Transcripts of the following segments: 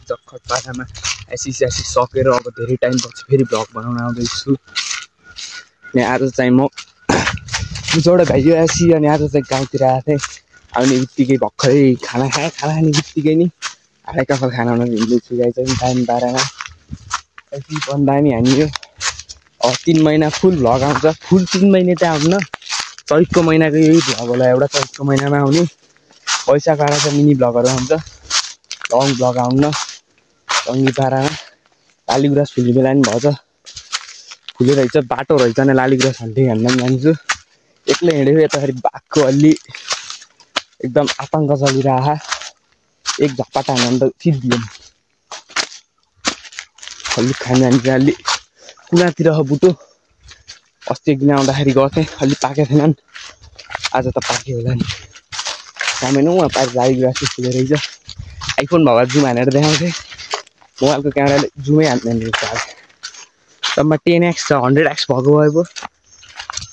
जक्खट पारामा एसिस सकेर अब धेरै टाइम पछि फेरि भ्लग बनाउन आउँदैछु। अनि आज चाहिँ म एउटा भाइ एसी अनि आज चाहिँ गाउँतिर आएको थिएँ। आउने बित्तिकै भर्खरै खाना खाने बित्तिकै नि आडे कफल खाना हुन हिँड्दैछु। गाई चाहिँ टाइम बाह्रमा एसी पनि दामी हानियो। अब 3 महिना फुल भ्लग आउँछ। फुल 3 महिना चाहिँ आउन चैतको महिनाको यही भ्लग होला एउटा। चैतको महिनामा आउने पैसा काटेर चाहिँ मिनी भ्लगहरू आउँछ। लङ भ्लग आउन टङ्गी पारामा लालीगुराँस फुल्ने बेला नि भएछ। फुलेर रहेछ बाटो रहेछ नि लालीगुराँस हन्टिङ हान्न पनि जान्छु। एक्लै हिँडेको यताखेरि बाघको अलि एकदम आतङ्क चलिरह। एक झपाटा हान्न त सिद्धियो अलि खान जान्छ। अलि कुनातिर बुटो अस्ति एक दिन आउँदाखेरि गएको थिएँ अलि पाकेको थिएनन्। आज त पाक्यो होला नि। रामेन उहाँ पारि लालीगुराँस फुलेर रहेछ। आइफोन भएर जुम हानेर देखाउँथेँ। मोबाइलको क्यामेराले जुमै हान्दैन रहेछ। आज जम्मा 10x छ 100x भएको भए पो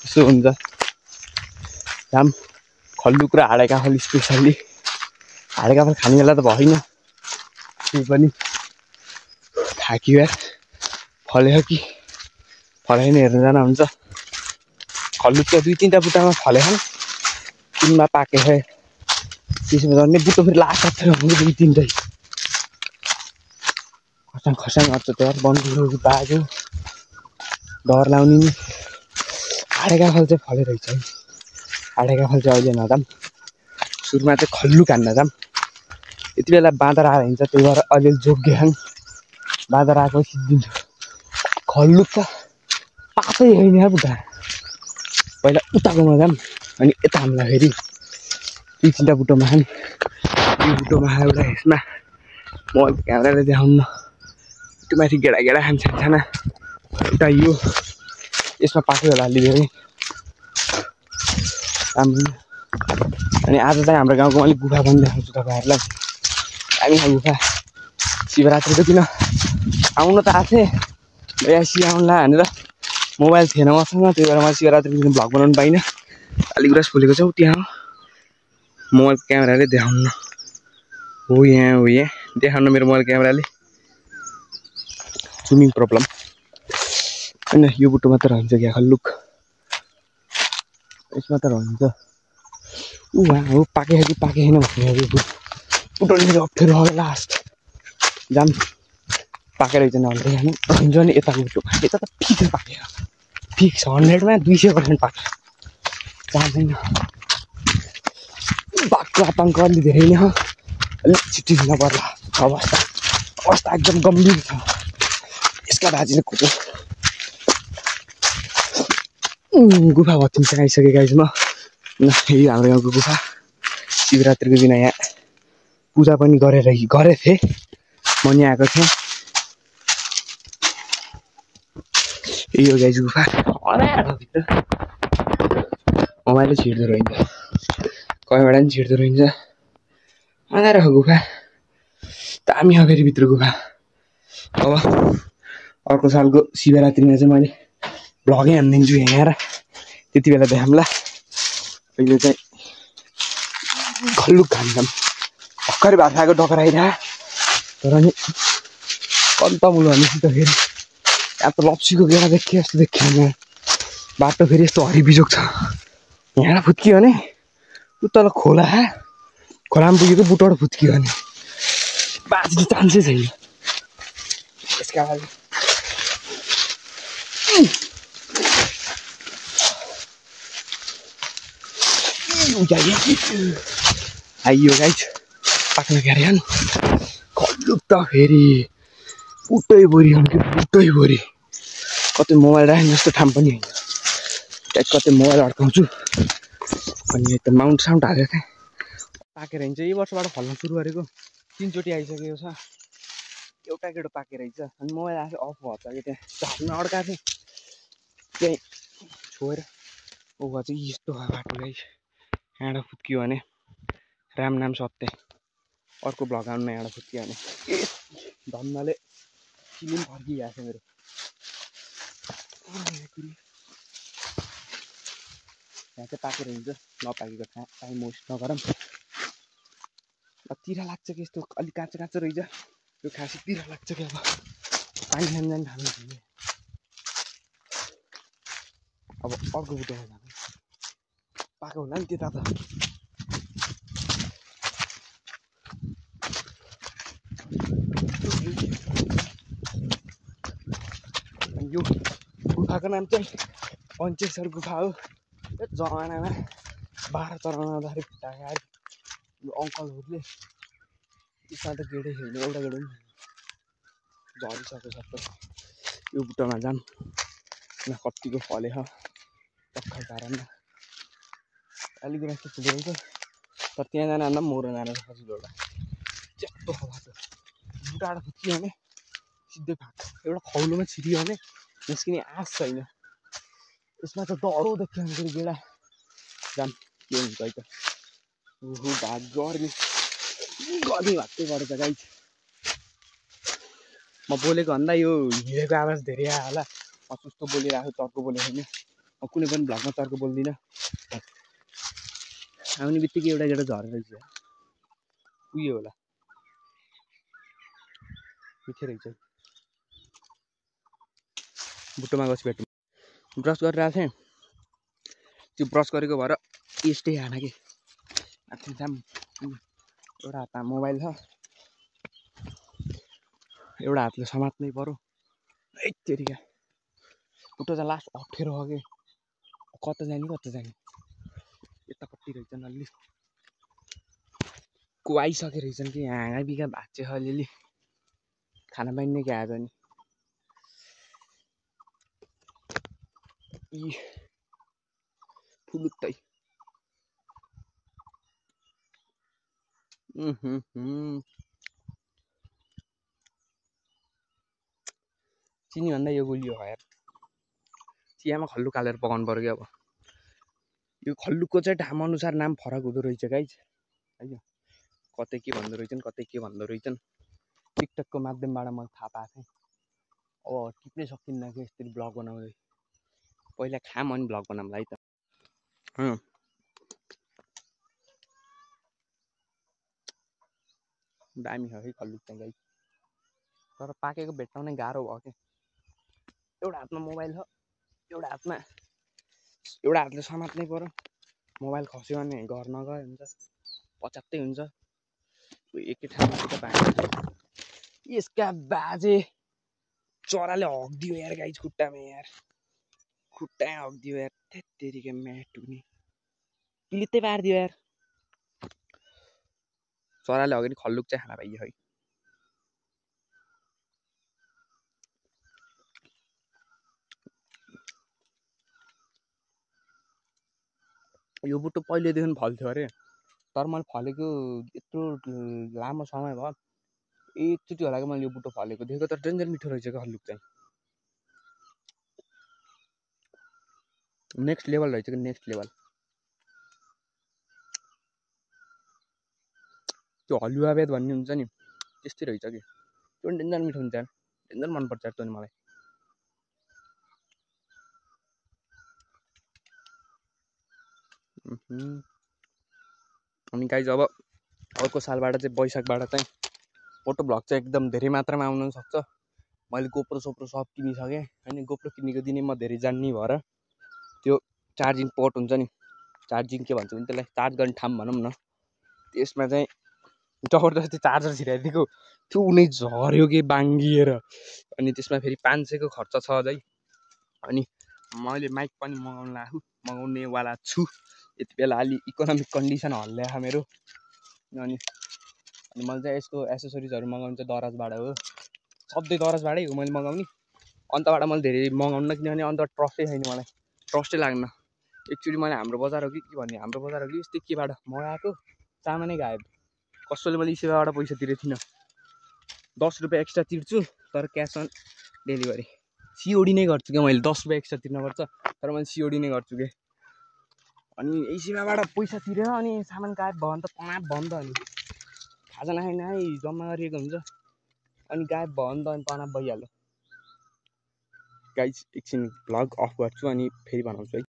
यसो हुन्छ। जाम खल्लुक र हाडे काफल स्पेसल्ली हाडे काफल खाने बेला त भएन। त्यो पनि थाक्यो यार। फल्यो कि फलेन हेर्न जान हुन्छ। खल्लुक चाहिँ 2-3टा बुट्टामा फलेछन्। 3मा पाकेछ। त्यसमा झन् बुट्टो फेरि लास्ट हुन्छ 2-3टा खसाङ गर्छ त यार। बन्धुहरू बाजो डर लाउने नि। हाडे काफल चाहिँ फले रहेछ है। हाडे काफल चाहिँ अहिले नजाम। सुरुमा चाहिँ खल्लुक हान्न जाम। यति बेला बाँदर आएर हिँड्छ त्यही भएर अलिअलि जोगिहाल्नु। बाँदर आएको सिद्धिन्छ। खल्लुक त पातै होइन यार बुट्टा। पहिला उताकोमा जाम अनि यता हामीलाई फेरि 2-3टा बुट्टोमा खाने। यो बुट्टोमा एउटा यसमा मोबाइलको क्यामेराले देखाउनु। त्यो माथि गेडा खान्छ साना एउटा यो यसमा पाक्यो होला अलि धेरै राम्रो। अनि आज चाहिँ हाम्रो गाउँको अलिक गुफा पनि देखाउँछु तपाईँहरूलाई। हामी गुफा शिवरात्रिको दिन आउनु त आएको थिएँ एसी आउनुला भनेर मोबाइल थिएन मसँग। त्यही भएर मैले शिवरात्रिको दिन भ्लग बनाउनु पाइनँ। लालीगुराँस फुलेको छ त्यहाँ मोबाइलको क्यामेराले देखाउनु। हो यहाँ देखाउनु मेरो मोबाइल क्यामेराले जुमिङ प्रब्लम। होइन यो बुट्टोमा त रहन्छ क्या खल्लुक। यसमा त रहन्छ। वहाँ हो पाके कि पाकेन भन्ने बुट्टो लिएर अप्ठ्यारो हो लास्ट जाम पाकेर चाहिँ नहुँदै खानु हुन्छ नि। यताको बुट्टोमा यता त फिक्स पाकेर फिक्स 100मा 200% पाक्छ जाँदैन। बाघको आतङ्क अलि धेरै नै हो। अलिक छिट्टी दिन पर्ला। अवस्था एकदम गम्भीर छ। यसका बाजीले कुदो गुफा भत्तिम चाहिँ आइसकेको गाइस म। यही हाम्रो गाउँको गुफा। शिवरात्रिको दिन यहाँ पूजा पनि गरेको थिएँ। म नि आएको थिएँ। यही हो गाइस गुफा। भित्र मोबाइलै छिर्दो रहन्छ। कहीँबाट पनि छिर्दो रहन्छ। अँधारो हो गुफा दामी हो फेरि भित्र गुफा। अब अर्को सालको शिवरात्रिमा चाहिँ मैले भ्लगै हानिदिन्छु यहाँ आएर त्यति बेला देखाउँला। अहिले चाहिँ खल्लुक खान्छौँ। भर्खरै भात खाएको डकराइरह तर नि कन्तमुलो भनेपछि त फेरि यहाँ त लप्सीको गेडा देखेँ जस्तो देखिएन। बाटो फेरि यस्तो हरिबिजोग छ। यहाँ फुत्कियो भने उता खोला खोलामा पुगेको बुटबाट फुत्कियो भने बाँच्ने चान्सै छैन। यसका लागि आइयो गाइस पाक्न क्यारे हाल्नु। खल्लुक त फेरि बुटै बोरी बुटै बोरी। कतै मोबाइल राख्ने जस्तो ठाउँ पनि होइन। कतै मोबाइल अड्काउँछु। अनि यता माउन्ट साउन्ट हालेको थिएँ पाकेर हिँड्छ। यही वर्षबाट फल्न सुरु गरेको 3 चोटि आइसकेको छ। एउटा केटो पाकेर हिँड्छ। अनि मोबाइल आफै अफ भएछ कि त्यहाँ झारमा अड्काएको थिएँ त्यहीँ छोएर ऊ चाहिँ यस्तो बाटो गाइस। यहाँबाट फुत्कियो भने राम नाम सत्य। अर्को भ्लग आउनुमा यहाँबाट फुत्कियो भने धन्नले फिल्म फर्किरहेको छ मेरो। यहाँ चाहिँ पाकेर हुन्छ नपाकेको टाइम वेस्ट नगरौँ तिरा लाग्छ कि यस्तो अलिक काँचो काँचो रहेछ यो खासै तिरा लाग्छ कि अब पानी खान थाल्नु अब अर्को बुटोमा जानु पाएको होला नि त्यता त यो गुफाको नाम चाहिँ पञ्चेश्वर गुफा हो जमानामा 12 चराउन आउँदाखेरि खुट्टाको यो अङ्कलहरूले त्यसमा त गेडै छैन एउटा गेडो पनि झरिसक्यो सबै यो बुट्टामा जाम न कतिको फलेछ पक्का कारणमा अलिक राख्छ फुलेको तर त्यहाँ जान अन्त मोरो जान सजिलो एउटा च्याप्टो छ बाटो बुटाबाट खुच्चियो भने सिधै फाट एउटा खौलोमा छिरियो भने निस्किने आश छैन यसमा त डह्रो देख्यो भने फेरि गेडा जाम के हुन्छ है त ओहो भाग गर्मी भाग्दै गरेछ गाई म बोलेको भन्दा यो हिँडेको आवाज धेरै आयो होला म सुस्तो बोलिरहेको चर्को बोलेको छैन म कुनै पनि भ्लगमा चर्को बोल्दिनँ आउने बित्तिकै एउटा गेडा झरेर रहेछ उयो होला मिठो रहेछ बुट्टोमा गएपछि भेटौँ ब्रस गरिरहेको थिएँ त्यो ब्रस गरेको भएर यस्तै खाना कि माथि जाम एउटा हातमा मोबाइल छ एउटा हातले समात्नै पर्यो यतिका बुट्टो चाहिँ लास्ट अप्ठ्यारो हो कि कता जाने यतापट्टि रहेछन् अलि को आइसके रहेछन् कि हाँगा बिगा भाँच्चे छ अलिअलि खाना पाइने क्या आज नि यी फुलुत्तै चिनी भन्दा यो गुलियो हो यार चियामा खल्लुक हालेर पकाउनु पर्यो कि अब यो खल्लुकको चाहिँ ठाउँअनुसार नाम फरक हुँदो रहेछ गाइज होइन कतै के भन्दो रहेछन् कतै के भन्दो रहेछन् टिकटकको माध्यमबाट मैले थाहा पाएको थिएँ अब टिप्नै सकिन्न कि यसरी ब्लग बनाउँदै पहिला खाम अनि ब्लग बनाउँला है त दामी छ है खल्लुक चाहिँ गाइज तर पाकेको भेट्टाउनै गाह्रो भयो कि एउटा हातमा मोबाइल छ एउटा हातले समात्नै पर्यो मोबाइल खस्यो भने घर नगए हुन्छ पच्यात्तै हुन्छ एकै ठाउँमा त पाएको यसका बाजे चराले हगिदियो यार गाइज खुट्टामा यार खुट्टा हगिदियो यार त्यतिकै म्याट हुने पिलित्तै पारिदियो यार चराले हग्यो भने खल्लुक चाहिँ खाना पाइयो है यो बुट्टो पहिलेदेखि फल्थ्यो अरे तर मैले फलेको यत्रो लामो समय भयो एकचोटि होला कि मैले यो बुट्टो फलेको देखेको तर डेन्जर मिठो रहेछ क्या खल्लुक चाहिँ नेक्स्ट लेभल रहेछ कि नेक्स्ट लेभल त्यो हलुवा बेद भन्ने हुन्छ नि त्यस्तै रहेछ कि त्यो डेन्जर मिठो हुन्छ यार डेन्जर मनपर्छ यार त्यो नि मलाई अनि गाइज अब अर्को सालबाट चाहिँ वैशाखबाट चाहिँ फोटो भ्लग चाहिँ एकदम धेरै मात्रामा आउन सक्छ मैले गोप्रो सोप्रो सब किनिसकेँ होइन गोप्रो किनेको दिनै म धेरै जान्ने भएर त्यो चार्जिङ पोर्ट हुन्छ नि चार्जिङ के भन्छ भने त्यसलाई चार्ज गर्ने ठाउँ भनौँ न त्यसमा चाहिँ जबरजस्ती चार्जर छिराइदिएको त्यो उनी झऱ्यो कि बाङ्गिएर अनि त्यसमा फेरि 500को खर्च छ अझै अनि मैले माइक पनि मगाउनेवाला छु यति बेला अलि इकोनोमिक कन्डिसन हल्ल्या मेरो अनि मैले चाहिँ यसको एसेसरिजहरू मगाउनु चाहिँ दराजबाट हो सधैँ दराजबाटै हो मैले मगाउने अन्तबाट मैले धेरै मगाउन्न किनभने अन्त ट्रस्टै छैन मलाई ट्रस्टै लाग्न एकचोटि मैले हाम्रो बजार हो कि भन्ने हाम्रो बजार हो कि यस्तै केबाट मगाएको सामानै गायब कसैले मैले सेवाबाट पैसा तिरेको थिइनँ 10 रुपियाँ एक्स्ट्रा तिर्छु तर क्यास अन डेलिभरी सिओडी नै गर्छु क्या मैले 10 रुपियाँ एक्स्ट्रा तिर्नुपर्छ तर मैले सिओडी नै गर्छु क्या अनि यही सेवाबाट पैसा तिरेर अनि सामान गायब भयो भने त पनाप भयो नि त अनि खाजाना खाइन है जम्मा गरिएको हुन्छ अनि गायब भयो भने त अनि पनाप भइहाल्यो गाइज एकछिन भ्लग अफ गर्छु अनि फेरि बनाउँछु है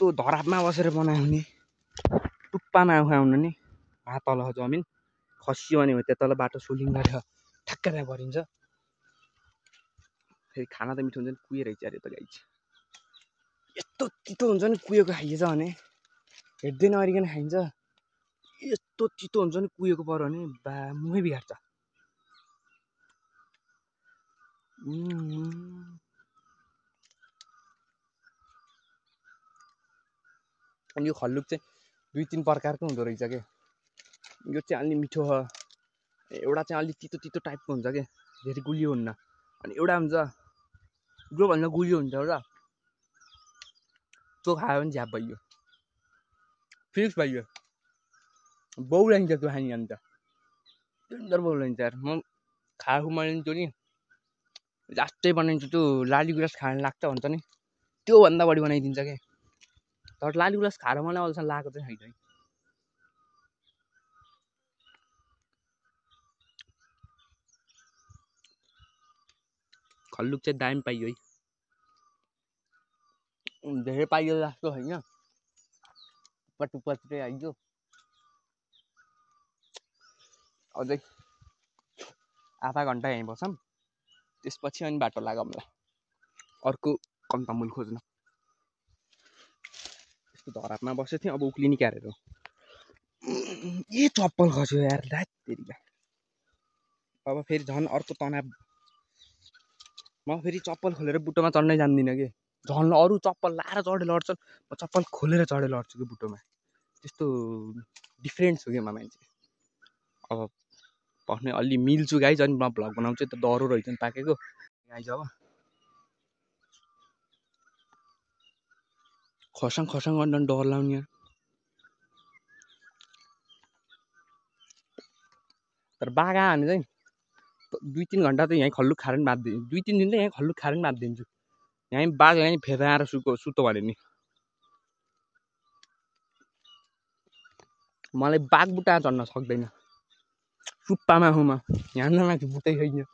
यस्तो धरापमा बसेर बनायो भने टुप्पामा आउनु नि हात तल जमिन खसियो भने त्यहाँ तल बाटो सोलिङ गरेर ठ्याक्कै त्यहाँ गरिन्छ। फेरि खाना त मिठो हुन्छ नि कुहिएर हिँड्छ त गाई यस्तो चितो हुन्छ नि कुहिएको खाइएछ भने हेर्दै नअरिकन खाइन्छ। यस्तो चितो हुन्छ नि कुहिएको पर्यो भने बा मुखै बिगार्छ। अनि यो खल्लुक चाहिँ 2-3 प्रकारको हुँदो रहेछ के। यो चाहिँ अलि मिठो हो, एउटा चाहिँ अलि तितो तितो टाइपको हुन्छ के, धेरै गुलियो हुन्न। अनि एउटा हुन्छ योभन्दा गुलियो हुन्छ एउटा, त्यो खायो भने झ्याप भइयो, फिक्स भइयो, बौलाइन्छ त्यो खाने अन्त डेन्जर बौलाइन्छ यार। म खाएको मैले त्यो नि लास्टै बनाइन्छ त्यो लाली गुराँस खान लाग्छ भन्छ नि त्योभन्दा बढी बनाइदिन्छ क्या। तर लाली गुराँस खाएर मलाई अहिलेसम्म लागेको चाहिँ छैन। खल्लुक चाहिँ दामी पाइयो है, धेरै पाइयो जस्तो होइन, टुप्पा आइयो। अझै आधा घन्टा यहीँ बसौँ, त्यसपछि अनि बाटो लागौँला अर्को कन्तमुल खोज्न। यस्तो धरापमा बसेको थिएँ, अब उक्लिने क्यारेर ए चप्पल खस्यो यार ध्यात्तेरिका। अब फेरि झन् अर्को तनाव, म फेरि चप्पल खोलेर बुटोमा चढ्नै जान्दिनँ कि। झन् अरू चप्पल लाएर चढे लड्छन्, म चप्पल खोलेर चढे लड्छु कि बुटोमा। त्यस्तो डिफ्रेन्ट छु कि म मान्छे। अब पस्ने अलि मिल्छु गाई, झन् म भ्लग बनाउँछु त डह्रो रहेछ नि पाकेको गाई। जब खसाङ खसाङ गर्दा डर लाग्ने, तर बाघ आयो भने चाहिँ 2-3 घन्टा त यहीँ खल्लुक खाएर पनि बाँधिदिन्छु, 2-3 दिन त यहीँ खल्लुक खाएर पनि बाँधिदिन्छु। यहीँ बाघ यहीँ फेदा आएर सुतो भने नि मलाई बाघ बुट्टा चढ्न सक्दैन, टुप्पामा हुँ म, यहाँनिर माथि बुट्टै छैन।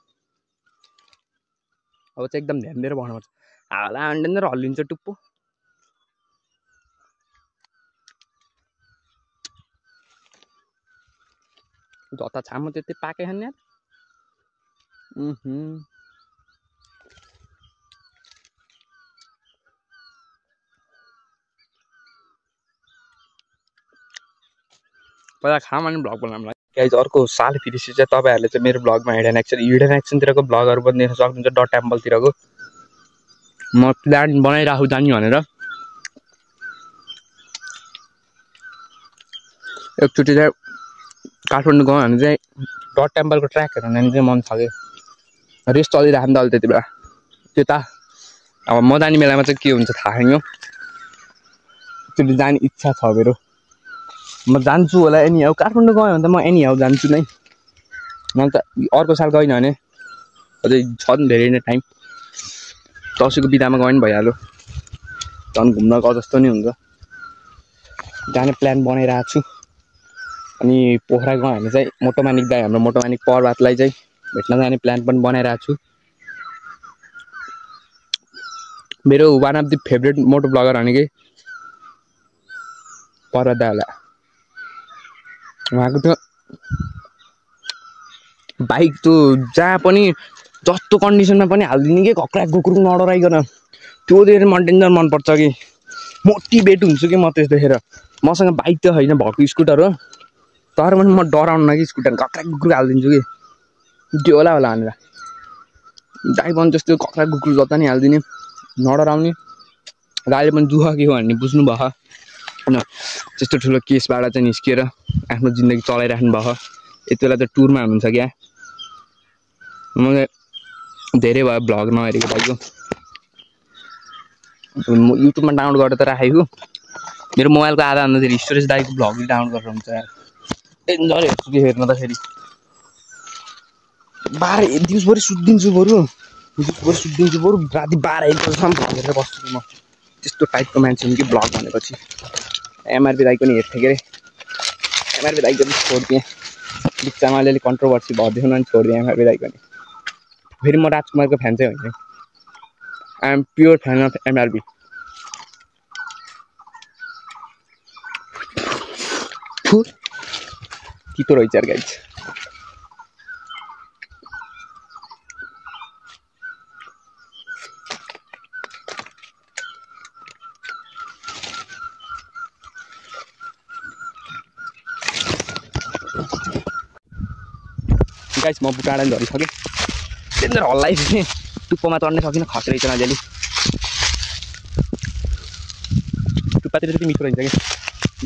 अब चाहिँ एकदम ध्यान दिएर बनाउँछ, हाला हान्डेर हल्लिन्छ टुप्पो। जता छामो त्यति पाके खाने यार। पहिला खाम अनि भ्लग बनाउँला गाइज। अर्को साल फेरिपछि चाहिँ तपाईँहरूले चाहिँ मेरो भ्लगमा हिडन एक्सनतिरको भ्लगहरू पनि देख्न सक्नुहुन्छ, डट टेम्पलतिरको। म प्लान बनाइराखु जाने भनेर एकचोटि चाहिँ काठमाडौँ गयो भने चाहिँ डट टेम्पलको ट्र्याकहरू हेर्न चाहिँ मन छ कि। रेस चलिरहेको नि त अहिले त्यति बेला त्यता। अब म जाने बेलामा चाहिँ के हुन्छ थाहा छैन, एकचोटि जाने इच्छा छ मेरो। म जान्छु होला एनी हाउ, काठमाडौँ गयो भने त म एनी हाउ जान्छु नै। म त अर्को साल गइनँ भने अझै छ नि धेरै नै टाइम, दसैँको बिदामा गयो नि भइहाल्यो, झन् घुम्न गयो जस्तो नि हुन्छ। जाने प्लान बनाइरहेको छु। अनि पोखरा गयो भने चाहिँ मोटोमानिक दाइ, हाम्रो मोटोमानिक पर्वतलाई चाहिँ भेट्न जाने प्लान पनि बनाइरहेको छु। मेरो वान अफ द फेभरेट मोटो ब्लगर भनेकै पर्वत दाइ होला। उहाँको त्यो बाइक त्यो जहाँ पनि जस्तो कन्डिसनमा पनि हालिदिने कि घक्राक घुक्रुक नडराइकन, त्यो देखेर मलाई डेन्जर मनपर्छ कि। मोटिभेट हुन्छु कि म त्यस देखेर। मसँग बाइक त छैन, भएको स्कुटर हो, तर पनि म डराउन्न कि स्कुटर घक्राक घुक्रुक हालिदिन्छु कि त्यो होला भनेर। दाइ पनि जस्तो घक्राक घुक्रुक जता नि हालिदिने, नडराउने। दाइले पनि दुःख के हो भन्ने बुझ्नु भयो होइन, त्यस्तो ठुलो केसबाट चाहिँ निस्किएर आफ्नो जिन्दगी चलाइराख्नु भयो। यति बेला चाहिँ टुरमा हुनुहुन्छ क्या। मैले धेरै भयो भ्लग नहेरेको दाइको, युट्युबमा डाउनलोड गरेर त राखेको। मेरो मोबाइलको आधा भन्दाखेरि स्टोरेज दाइको भ्लग डाउनलोड गरेर हुन्छ यार, डेन्जर हेर्छु कि हेर्न त फेरि 12 दिउँसभरि सुत्दिन्छु बरु, राति 12-1 बजीसम्म भ्लग हेरेर बस्छु म। त्यस्तो टाइपको मान्छे हुँ कि भ्लग भनेपछि। एमआरपी दाइको नि हेर्थेँ के अरे, एमआरपी दाइको पनि छोडिदिएँ बिचमा, अलिअलि कन्ट्रोभर्सी भइदियो भने छोडिदिएँ एमआरपी दाइको नि। फेरि म राजकुमारको फ्यान चाहिँ होइन, I am pure fan of MRP. तितो रहेछ यार गाइस। गाइस म बुटाडा झरिसकेँ। डेन्जर हल्लाइ टुप्पोमा चढ्नै सकिनँ, खस्रो रहेछ नजिअलि। टुप्पातिर चाहिँ मिठो रहेछ क्या,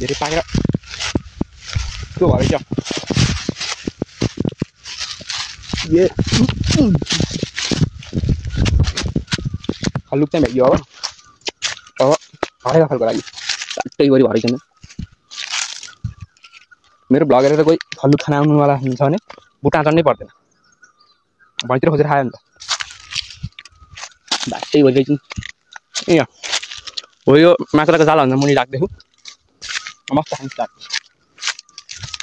धेरै पाकेर त्यो भएछ। ए हल्लुक चाहिँ भइयो अब हरेको खालको लागि चाटैभरि भरिकन। मेरो भ्लग हेरेर कोही हल्लुक खाना आउनुवाला हुन्छ भने बुटा चढ्नै पर्दैन, भैँतिर खोजेर खायो नि त। बाटै भइरहेछ ए हो यो माछाको जालभन्दा मुनि राख्दैछु, मस्त खान्छ।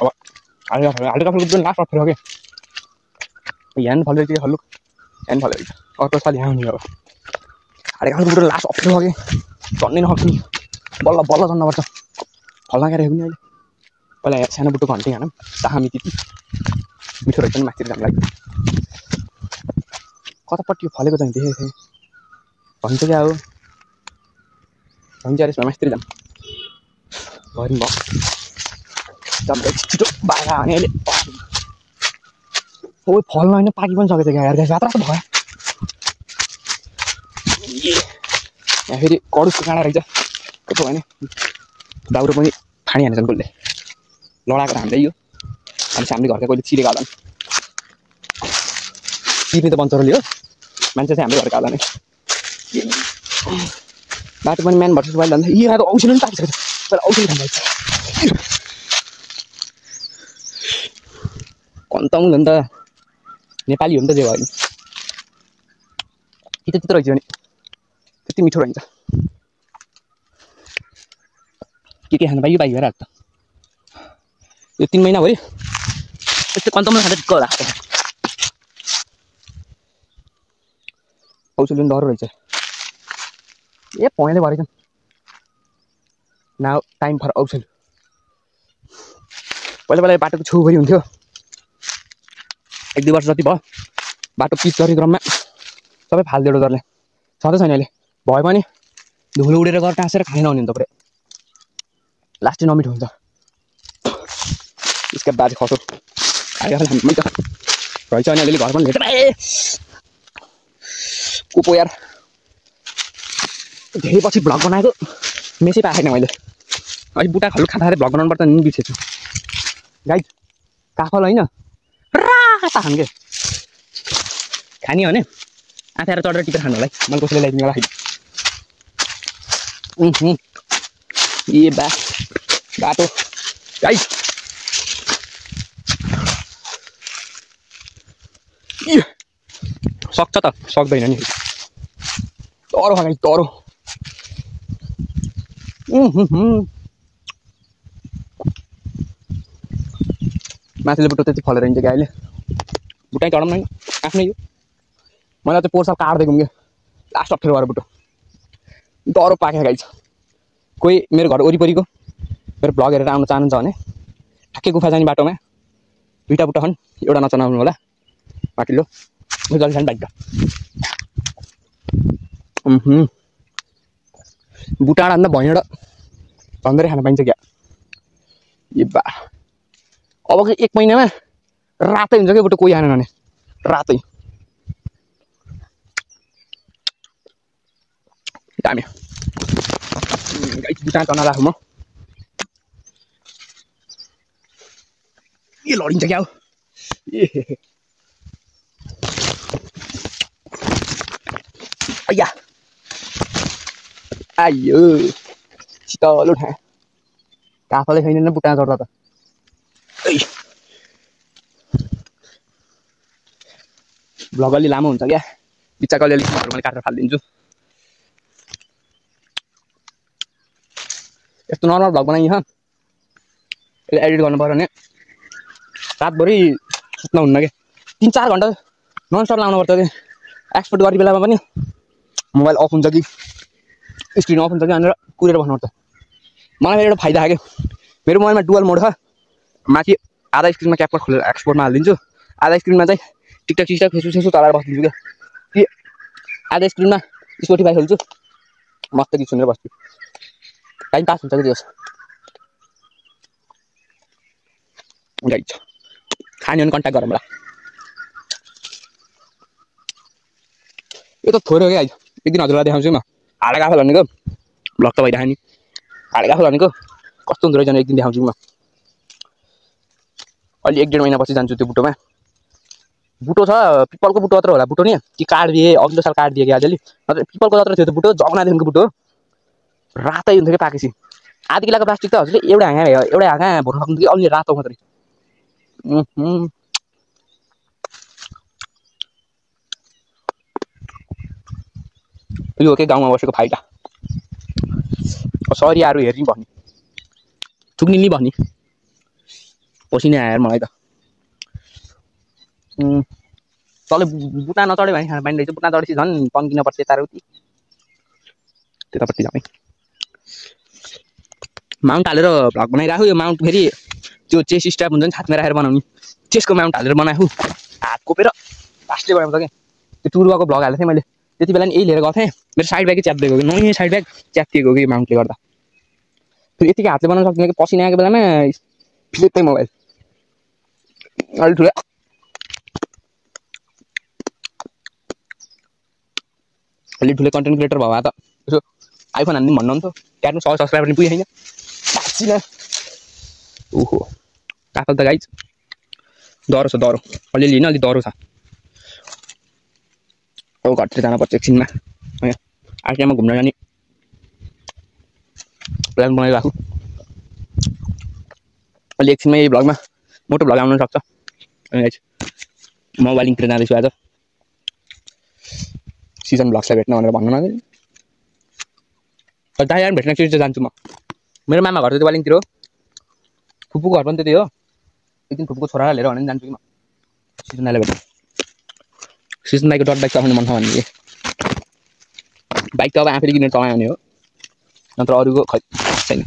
अब हल्का फुल्को लास्ट अप्ठ्यारो क्या, ह्यान्ड फलेको थियो हल्लुक, ह्यान्ड फलेको छ। अर्को साल यहाँ हुने अब हल्का फुल्को लास्ट अप्ठ्यारो क्या, चढ्नै नसक्ने, बल्ल बल्ल चढ्नुपर्छ। फल्न क्या रहेको नि अहिले। पहिला सानो बुटोको हन्टिङ हानौँ, ताहामी त्यति मिठो रहेछ नि माथितिर जानु लागि। कतापट्टि फलेको चाहिँ देखेको थिएँ, भन्छ क्या हो भन्छ यसमा माथितिर जाऊँ भरि भयो। जम्दै छिटो बाहिर हाने अहिले। ओ फल्न होइन पाकि पनि सकेको क्या यार, जात्रा त भयो। यहाँ फेरि कडुसको काँडा रहेछ, कस्तो भयो भने दाउरो पनि फानी हानेछन् कसले, लडाएको हान्दै यो। अनि हामीले घरका कोहीले चिरेको होला नि, चिर्ने त बन्चरोले हो, मान्छे चाहिँ हाम्रो घरका होला नि। बाटो पनि म्यान भर्सेस वाइल्ड भन्दा यी औषधि पनि पाकिसकेको छ, तर औषधि खान्छ कन्ताउँ नि त, नेपाली हो नि त जे भयो नि। तितो तितो रहेछ भने त्यति मिठो रहन्छ। के खानु पाइयो पाइयो र त यो 3 महिनाभरि त्यस्तो कन्ताउँ खाँदा टिक्क होला। औषधि पनि डह्रो रहेछ। ए पहेँले भरेछन्। नाउ टाइम फर औषधि। पहिला पहिला बाटोको छेउभरि हुन्थ्यो, 1-2 वर्ष जति भयो बाटो पिच गर्ने क्रममा सबै फालिदियो डोजरले, छँदै छैन अहिले। भए पनि धुलो उडेर घर टाँसेर खानै नहुने नि त पुरै, लास्टै नमिठो हुन्छ। यसका बाजे खसो आयो हामीमै त रहेछ अनि अलिअलि घर पनि भेटेर कुपो यार। धेरै पछि भ्लग बनाएको मेसै पाएको छैन मैले। अहिले बुटा खल्लु खाँदाखेरि भ्लग बनाउनु पर्छ नि बिर्सेछु गाइस। काफल होइन राता खानु के खाने हो भने आँथाएर चढेर टिपेर खानु होला है, मैले कसैले ल्याइदिनु होला खाइदिनु। ए बाटो गाइस सक्छ त सक्दैन नि, तरो खा गाइस तरो। माथिल्लो बुटो त्यति फलेर हिँड्छ क्या अहिले, बुटै चढाउँ न आफ्नै यो। मैले चाहिँ पोहोर साल काट्दै घुम्यो, लास्ट अप्ठ्यारो भएर बुटो डह्रो पाकेको गाइस। कोही मेरो घर वरिपरिको मेरो भ्लग हेरेर आउन चाहनुहुन्छ भने ठ्याक्कै गुफा जाने बाटोमा 2टा बुट्टा छन्, एउटा नचनाउनु होला माथिल्लो जल्दी खाने बाइक। बुटाडा भन्दा भैँडा झन्डै खान पाइन्छ क्या। ए बा अबको 1 महिनामा रातै हुन्छ क्या बुटो, कोही आएन भने रातै। दामी गाइस बुटा चना राखौँ म। ए लडिन्छ क्या हो ए अय्या आयो शीतल उठा काफले छैन बुटा चढ्दा त। भ्लग अलि लामो हुन्छ क्या, बिच्चाको अलिअलि मैले काटेर फालिदिन्छु। यस्तो नर्मल भ्लग बनाइन्छ, यसले एडिट गर्नु पर्यो भने रातभरि सुत्न हुन्न क्या, 3-4 घन्टा ननस्टप लाउनुपर्छ कि। एक्सपोर्ट गर्ने बेलामा पनि मोबाइल अफ हुन्छ कि स्क्रिन अफ हुन्छ कि भनेर कुरेर बस्नुपर्छ। मलाई एउटा फाइदा छ क्या, मेरो मोबाइलमा डुअल मोड छ, माथि आधा स्क्रिनमा क्याप्कट खोलेर एक्सपोर्टमा हालिदिन्छु, आधा स्क्रिनमा चाहिँ टिकटक सिस्टक फेसबुक तलाएर बसिदिन्छु क्या, कि आधा स्क्रिनमा स्पोटिफाई खोल्छु, मस्त गीत सुनेर बस्छु, टाइम पास हुन्छ कि दियोस्। गाइज खाने भने कन्ट्याक्ट गरौँ होला। यो त थोरै हो क्या गाइज, एक दिन हजुरलाई देखाउँछु म हाडे काफल भनेको ब्लग त भइरहेको नि, हाडे काफल भनेको कस्तो हुँदो रहेछ एक दिन देखाउँछु म। अलि 1-1.5 महिनापछि जान्छु त्यो बुटोमा, बुटो छ पिपलको बुटो मात्र होला, बुटो नि कि काटिदिए अघिल्लो साल काटिदिए कि अलिअलि, नत्र पिपलको मात्र थियो त्यो बुटो, जगनादेखिको बुटो रातै हुन्थ्यो कि पाकेपछि। आधी किलोको प्लास्टिक त हजुरले एउटा हाँगा भर्नु सक्नु कि अलि रातो मात्रै। यो के गाउँमा बसेको फाइदा, सरियाहरू हेर्ने भन्ने चुक्ने नि भन्ने पसिना आएर मलाई त तल बुटा नचढ्यो भने खाना पाइँदैछ, बुटा चढेपछि झन् पन्किन पर्छ यताउति, त्यतापट्टि जाने माउन्ट हालेर भ्लग बनाइराख्यो। यो माउन्ट फेरि त्यो चेस स्ट्याप हुन्छ नि छातीमा राखेर बनाउने, चेसको माउन्ट हालेर बनाएको, हात कोपेर फास्टले बनाउँछ क्या। त्यो टुरुवाको भ्लग हालेको थिएँ मैले, त्यति बेला नि यही लिएर गएको थिएँ, मेरो साइड ब्यागै च्यातिएको कि नयाँ साइड ब्याग च्यातिएको कि माउन्टले गर्दा। फेरि यतिकै हातले बनाउन सक्दैन कि पसिना आएको बेलामा फिलिप्पै मोबाइल अलिक ठुलो कन्टेन्ट क्रिएटर भयो त यसो आइफोन हान्दिउँ भन्नुहुन्थ्यो, क्याट्नु 100 सब्सक्राइबर नि पुगेको छैन भाँच्चिन। ओहो काफल त गाइज डह्रो छ, डह्रो अलिअलि होइन अलिक डह्रो छ। अब घरतिर जानुपर्छ एकछिनमा, आर्टियामा घुम्न जाने प्लान बनाइराखौँ। अलि एकछिनमा यही भ्लगमा मोटो भ्लग आउन सक्छ। मोबाइलिङतिर जाँदैछु आज, सिजन भ्लग्सलाई भेट्न भनेर भन्नु नदिनु, दाइहार भेट्न एकचोटि चाहिँ जान्छु म। मेरो मामा घर चाहिँ वालिङतिर हो, फुपूको घर पनि त्यतै हो, एकदिन फुपूको छोरालाई लिएर भने जान्छु कि म सिजन दाइलाई भेट्न। सिजन दाइको डट बाइक चलाउनु मन छ भने बाइक त अब आफैले किनेर चलायो भने हो, नत्र अरूको खै छैन।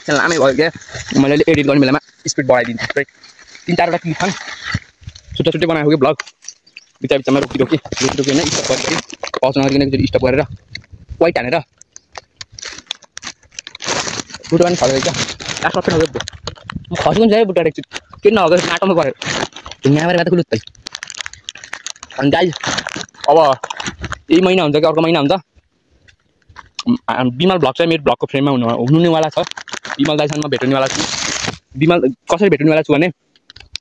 चाहिँ लामै भयो क्या, मैले एडिट गर्ने बेलामा स्पिड बढाइदिन्छु, थुप्रै 3-4वटा क्लिप छन्, छुट्टा छुट्टै बनाएको कि भ्लग, बिचमा रोकी होइन स्टप गरेर पज नगरिकन एकचोटि स्टप गरेर वाइट हानेर बुटो पनि खल्दै क्या, लास्ट मात्रै नगयो म खस्नु चाहिँ बुट्टा एकचोटि के नगयो माटोमा पऱ्यो ढुङ्गाबाट गएको लुत्तै। अनि गाइज अब यही महिना हुन्छ कि अर्को महिना हुन्छ, बिमल भ्लग चाहिँ मेरो भ्लगको फ्रेममा हुनेवाला छ। बिमल दाइसँग म भेट्नेवाला छु। बिमल कसरी भेट्नेवाला छु भने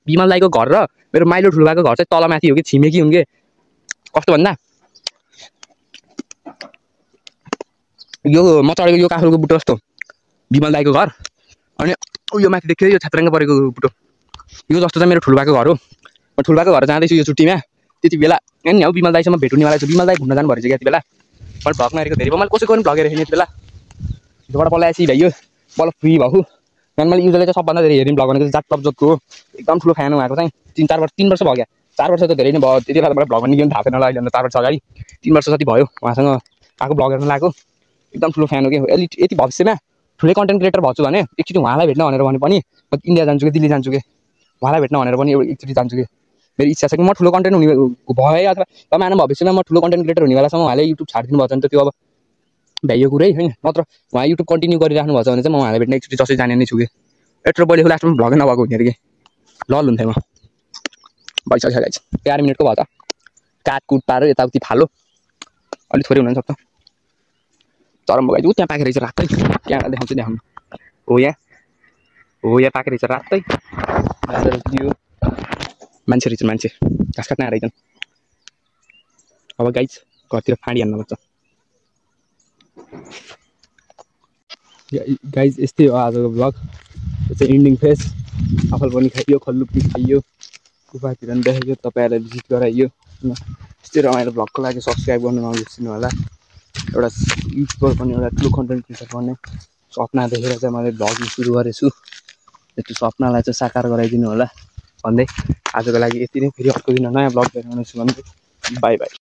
बिमल दाइको घर र मेरो माइलो ठुलोबाको घर चाहिँ तलमाथि हो कि छिमेकी हुन् कि, कस्तो भन्दा यो म चढेको यो काफलको बुटो जस्तो बिमल दाइको घर, अनि यो माथि देख्यो यो छात्राङ्ग परेको बुटो यो जस्तो चाहिँ मेरो ठुलोबाको घर हो। म ठुलोबाको घर जाँदैछु यो छुट्टीमा, त्यति बेला नि हौ बिमल दाइसँग भेट्नेवाला छु। बिमल दाइ घुम्न जानु भएछ यति बेला, मैले भ्लग नहेरेको धेरै, मैले कसैको पनि भ्लग हेरेको थिएँ यति बेला, बाट बल्ल आएपछि भइयो बल्ल फ्री भएको। अनि मैले युजले चाहिँ सबभन्दा धेरै हेर्ने भ्लग भनेको जात तब्जतको हो, एकदम ठुलो फ्यान भएको चाहिँ 3 वर्ष भयो क्या, 4 वर्ष त धेरै नै भयो, त्यति बेला मलाई भ्लग भन्ने थाहा छैन होला, अहिले 4 वर्ष अगाडि 3 वर्ष जति भयो उहाँसँग आएको भ्लग हेर्न लागेको, एकदम ठुलो फ्यान हो कि। यति भविष्यमा ठुलै कन्टेन्ट क्रिएटर भन्छु भने एकचोटि उहाँलाई भेट्न भनेर भने पनि म इन्डिया जान्छु कि दिल्ली जान्छु कि, उहाँलाई भेट्न भनेर पनि एकचोटि जान्छु कि, मेरो इच्छा छ कि म ठुलो कन्टेन्ट हुने भए अथवा तपाईँ भविष्यमा म ठुलो कन्टेन्ट क्रिएटर हुने बेलासम्म उहाँले युट्युब छाडिदिनु भएको छ भने त त्यो अब भ्याइयो कुरै होइन, नत्र उहाँ युट्युब कन्टिन्यू गरिराख्नु भएको छ भने चाहिँ म उहाँलाई भेट्न एकचोटि जसरी जाने नै छु कि। यत्रो पहिले लास्टमा भ्लगै नभएको हुने अरे कि लल हुन्थेँ म। भइसक्यो गाइस 11 मिनटको भयो त, काटकुट पारेर यताउति फालो अलिक थोरै हुन सक्छ। चरम गाइस त्यहाँ पाकेको रहेछ रातै, त्यहाँ देखाउनु हो यहाँ पाकेको रहेछ रातै, मान्छे रहेछ मान्छे घाँस काट्न आएर रहेछन्। अब गाइस घरतिर फाँडी हान्न पर्छ। गाइस यस्तै हो आजको भ्लग, यो चाहिँ इन्डिङ फेस, आफल पनि खाइयो, खल्लु पनि खाइयो, गुफातिर पनि देखाइयो, तपाईँहरूलाई भिजिट गराइयो। यस्तै रमाइलो भ्लगको लागि सब्सक्राइब गर्नु नबिर्सिनु होला। एउटा युट्युबर पनि एउटा ठुलो कन्टेन्ट क्रिएटर बन्ने सपना देखेर चाहिँ मैले भ्लगिङ सुरु गरेछु, त्यो सपनालाई चाहिँ साकार गराइदिनु होला भन्दै आजको लागि यति नै। फेरि अर्को दिन नयाँ भ्लग देखाउनेछु भन्दै बाई बाई।